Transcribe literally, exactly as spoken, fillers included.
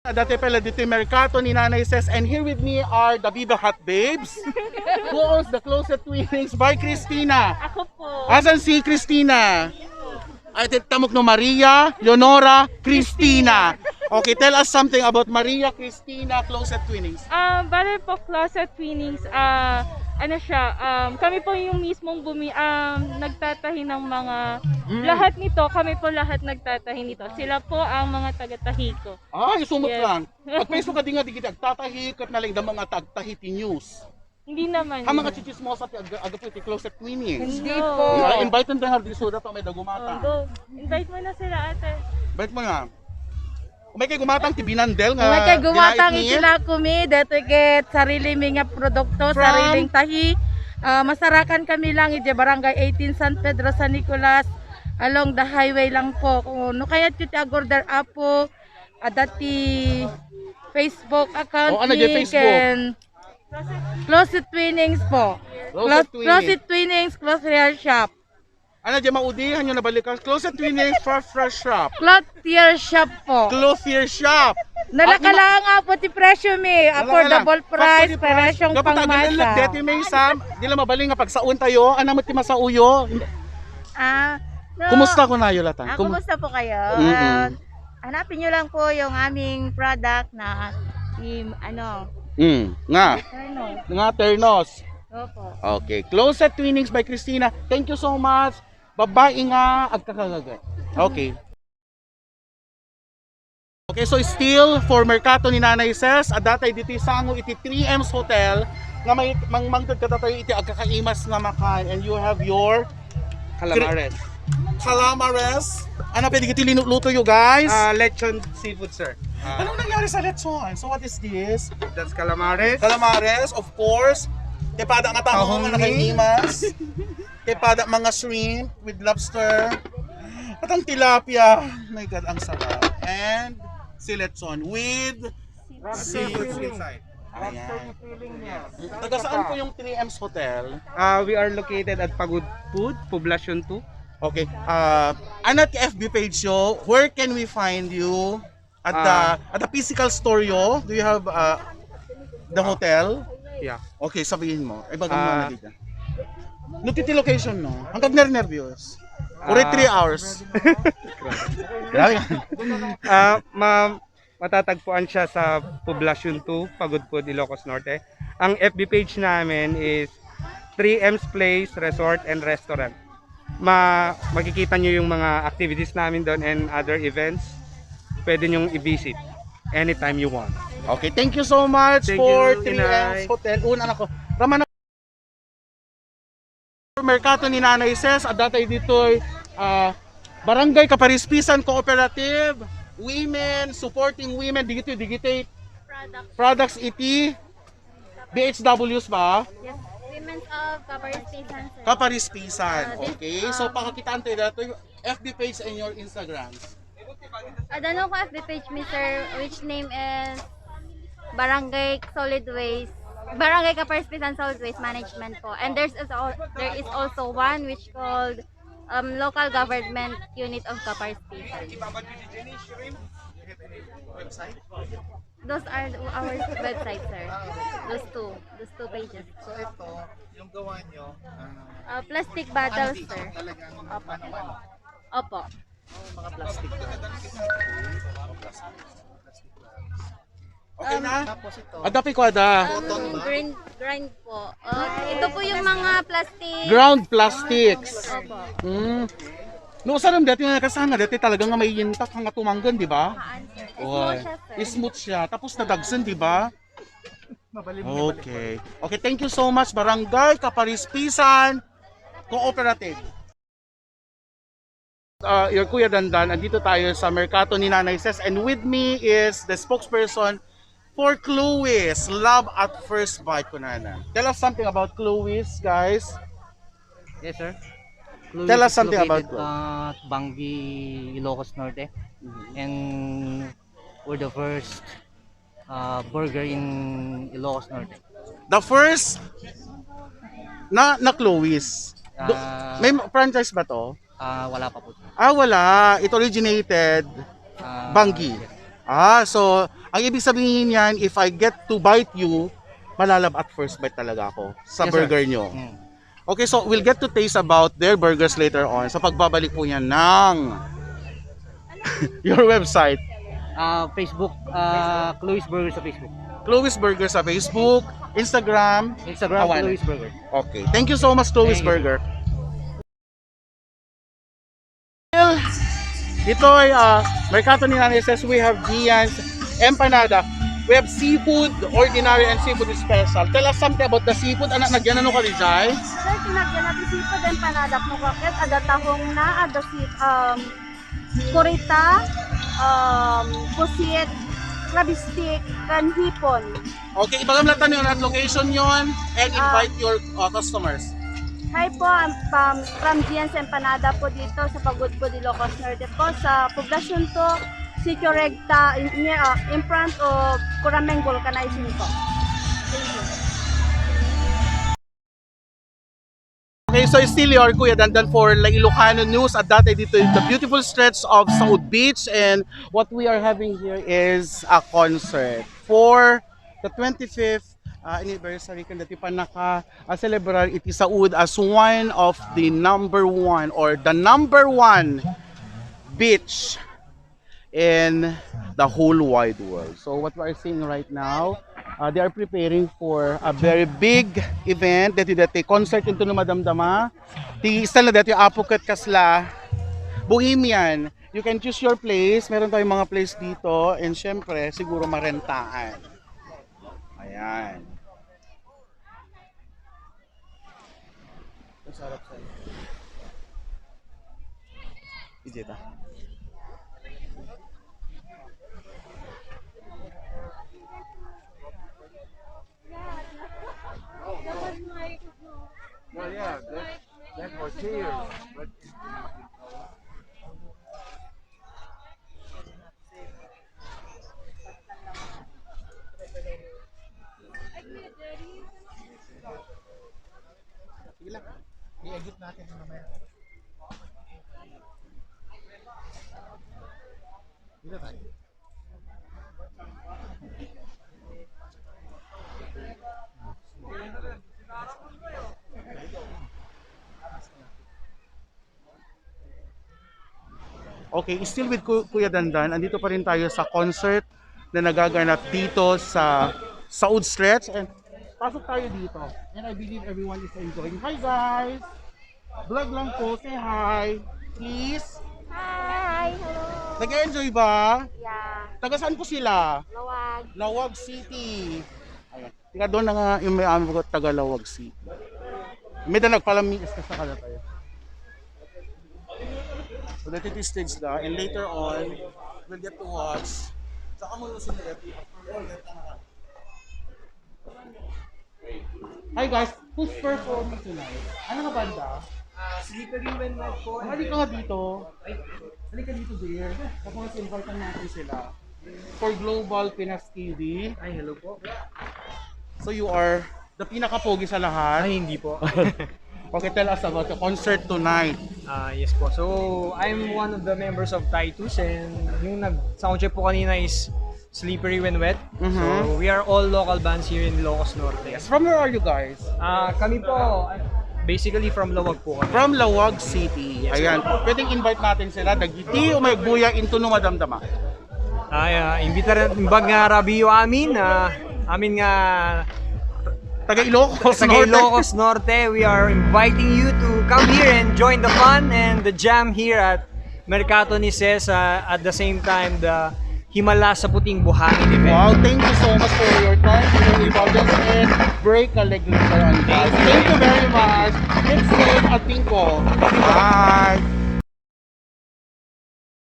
Dati pala dito yung Merkato ni Nanay Ses, and here with me are the Viva Hot Babes. Who owns the Closet Twinnings by Christina? Ako po. Asan si Christina? Ay, ti-, tamok no, Maria, Leonora, Christina. Okay, tell us something about Maria, Christina, Closet Twinnings. Ah, bale po, Closet Twinnings, ah, ano siya, um, kami po yung mismong bumi-, um, nagtatahi ng mga, Mm. lahat nito, kami po lahat nagtatahi nito. Sila po ang mga taga-tahi ko. Ay, sumot Yes. lang. Pag Facebook ka di nga, di kita agtatahi, ket nalingda mga tagtahi ti news. Hindi naman. Ha, mga chichismosa ti aga, aga po ti Closet Twinnings. Hindi No. po. Ay, invite mo nga, di suda to, may dagumata. Oh, go. Invite mo na sila, ate. Invite mo nga. Umay kay gumatang ti binandel nga Umay kay gumatang binait ni iti lakumi, detoy ket sarili mi nga produkto, From? Sariling tahi. Ah, masarakan kami lang iti Barangay eighteen San Pedro, San Nicolas, along the highway lang po. Kung no kayat ket ti agorder, apo, adda ti Facebook account Oh, ano ni diay Facebook? Ken Closet Twinnings po. Closet Clo-, Twinnings. Closet Twinnings, Closet Hair Shop. Ano diay maudi? Hanyo nabalikan? Closet Twinnings, Fresh Fresh Shop. Cloth Hair Shop po. Cloth Hair Shop. Nalaka At lang nga po ti presyo mi. Nalaka lang. Affordable price, Pati di price. Presyong Dapat pangmasa. Agilan lang, deti may sam. Di lang mabaling nga pagsaon tayo. Ano mo ti masauyo? Ah, no. Kumusta ko na, Yolatan? Ah, Kumu- kumusta po kayo? Mm-mm. Ah, Hanapin nyo lang po yung aming product na im-, ano, Mm, nga. Terno. Nga ternos. Opo. Okay. Closet Twinnings by Christina. Thank you so much. Babae nga agkakagaga. Okay. Okay, so still for Merkato ni Nanay Ses, adda tayo dito sango iti three M's Hotel nga may mangmangted kadatayo iti agkakaimas nga makan, and you have your Calamares. Calamares. Ano pwede iti linuluto you guys? Ah, lechon seafood, sir. Ah. Anong nangyari sa lechon? So what is this? That's calamares. Calamares, of course. Kay pada nga tao nga Tahong ni. Nakaimas. Kay pada mga shrimp with lobster. At ang tilapia. My God, ang sarap. And si lechon with Seafood seafood. Inside. Ayan. Taga saan po yung three M's Hotel? Ah, we are located at Pagod Food, Poblacion two. Okay. Ah, ano ti F B page yo? Where can we find you? At the, Ah. At the physical store yo? Do you have, ah, the hotel? Yeah. Okay, sabihin mo. Ibagan mo Ah. na dito. Nagtiti location, no? Hanggang nernervyos. Already Ah. Three hours. Grabe. Ah, ma'am, matatagpuan siya sa Poblacion two, Pagod Food, Ilocos Norte. Ang F B page namin is three M's Place Resort and Restaurant. Ma-, makikita nyo yung mga activities namin doon and other events. Pwede nyong i-visit anytime you want. Okay, thank you so much Thank for you, three M's Inay. Hotel. Una na ko. Raman Merkato ni Nanay Ses, at datay ditoy, ah, Barangay Kaparispisan Cooperative, women, supporting women, digitoy, digitoy products iti B H Ws ba? Yes, Women's of Kaparispisan, sir. Kaparispisan. Ah, this, Okay, so um, pakakitaan tayo dito yung F B page and your Instagram. Adano ko F B page mi, sir, which name is Barangay Solid Waste, Barangay Kaparispisan Solid Waste Management po. And there's is al-, there is also one which called, um, Local Government Unit of Kaparispisan. Those are the, our website, sir. Those two, those two pages. So ito, yung gawa nyo, ah, Ah, plastic bottles, ano, sir. Talagang Opo. Mano-mano. Opo. Mga plastic bags. Mga plastic, plastic bags. Okay Um, na? Tapos ito. Ada pa ko ada. Um, Cotton ba? Grind, grind po. Uh, ito po yung mga plastic. Ground plastics. Opo. Mm. No, sa dati nga kasana, dati talaga nga may yintak nga tumanggan, di ba? Haan, sir. Smooth Oy. Siya, sir. Smooth siya. Tapos nadagsan, di ba? Mabalim, mabalim. Okay. Okay, thank you so much, Barangay Kaparispisan Cooperative. Uh, your Kuya Dandan, andito tayo sa Merkato ni Nanay Ses, and with me is the spokesperson for Chloe's Love at First Bite, kunana. Tell us something about Chloe's, guys. Yes, sir. Chloe's Tell us is something about located Chloe. At Bangui, Ilocos Norte. Mm-hmm. And we're the first, uh, burger in Ilocos Norte. The first na, na Chloe's. Do-, Ah. May franchise ba to? Ah, wala pa po. Ah, wala. It originated Ah, Bangui. Yes. Ah, so Ang ibig sabihin niyan, if I get to bite you, malalab at first bite talaga ako sa Yes, sir. burger nyo. Mm. Okay, so we'll get to taste about their burgers later on sa pagbabalik po niyan ng your website. Ah, Facebook, ah, Chloe's Burger sa Facebook. Chloe's Burger sa Facebook, Instagram. Instagram, Awan. Chloe's Burger. Okay. Thank you so much, Chloe's Thank you. Burger. Dito ay, ah, Merkato ni Nanay Ses, we have Gian's Empanada. We have seafood, ordinary, and seafood special. Tell us something about the seafood. Anak, nagyan ano ka, Rijay? Sir, tinagyan natin seafood empanada po, kakit. Ada tahong na, ada si, um, kurita, um, pusit, crab stick, kan hipon. Okay, ibagam lang tayo at location yon and Ah. invite your, uh, customers. Hi po, I'm from, from Gian's Empanada po dito sa Pagudpud, Ilocos Norte po, sa Poblacion two, Sitio Recta, in, near, uh, in front of Kurameng Vulcanizing po. Thank you. Okay, so still your Kuya Dandan for La Ilocano News. At dati dito in the beautiful stretch of Saud Beach, and what we are having here is a concert for the twenty-fifth, uh, anniversary kan dati panaka, uh, celebrar iti Saud as one of the number one or the number one beach in the whole wide world. So what we are seeing right now, uh, they are preparing for a very big event. Dati, dati concert into no madamdama. Ti style na dati apo ket kasla bohemian. You can choose your place. Meron tayong mga place dito. And syempre, siguro marentahan. Ayan. Masarap sa'yo. Ijeta. No, yeah, that, that was here. But Sige lang. I-edit natin mamaya. Dito tayo. Okay, still with Ku-, Kuya Dandan, andito pa rin tayo sa concert na nagaganap dito sa Saud Stretch. And pasok tayo dito. And I believe everyone is enjoying. Hi, guys! Vlog lang po, say hi. Please. Hi! Hello! Nag-enjoy ba? Yeah. Taga saan po sila? Lawag. Lawag City. Ayan. Tika doon na nga yung may amo ko, Tagalawag City. May da nagpalamias ka sa kada tayo. So, let it stage na. And later on, we'll get to watch. Saka mo yung sinilip. Hi guys, who's performing tonight? Ano nga banda? Ah, Slippery When Wet po. Halika nga dito. Ay, halika dito, dear. Tapos invite natin sila for Global Pinas T V. Ay, hello po. So you are the pinakapogi sa lahat? Ay, hindi po. Okay, tell us about the concert tonight. Ah, yes po. So, I'm one of the members of Titus, and yung nag-soundcheck po kanina is Slippery When Wet. Mhm. So, we are all local bands here in Ilocos Norte. Yes. From where are you guys? Ah, kami po, basically from Lawag po kami. From Lawag City. Yes, Ayan. po. Pwedeng invite natin sila. Dagiti umay agbuya into no madamdama. Ay, ah, imbita rin, imbag nga rabiyo amin, ah, amin nga Taga Ilocos taga Norte. Ilocos Norte, we are inviting you to come here and join the fun and the jam here at Merkato ni Ses, ah, at the same time, the Himala sa Puting Buhangin event. Wow, thank you so much for your time, for your indulgence, and break a leg later on. Thank you. Thank you very much. Keep safe at Tingko. Bye.